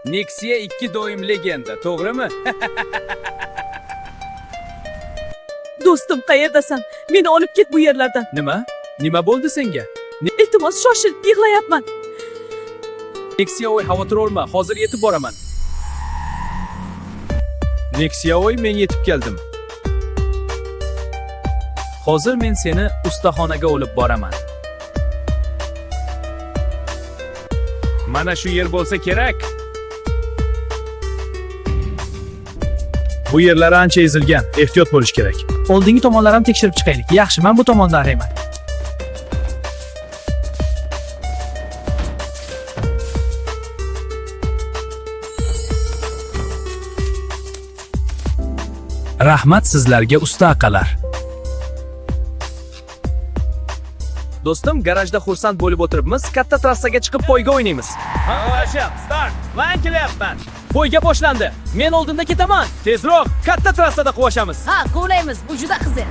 Nexia 2 doim legenda, to'g'rimi? Do'stim, qayerdasan? Meni olib ket bu yerlardan. Nima? Nima bo'ldi senga? Iltimos, shoshil, yig'layapman. Nexia oy xavotir olma, hozir yetib boraman. Nexia oy men yetib keldim. Hozir men seni ustaxonaga olib boraman. Mana shu yer bo'lsa kerak. Bu yerlar ancha ezilgan, ehtiyot bo'lish kerak. Oldingi tomonlarni ham tekshirib chiqaylik. Yaxshi, men bu tomondan arayman. Rahmat sizlarga usta aqalar. Do'stim, garajda xursand bo'lib o'tiribmiz. Katta trassaga chiqib poyga o'ynaymiz. Start. Man kelyapman. Poyga boshlandi. Men oldinda ketaman. Tezroq katta trassada quvashamiz. Ha, quvlaymiz. Bu juda qiziq.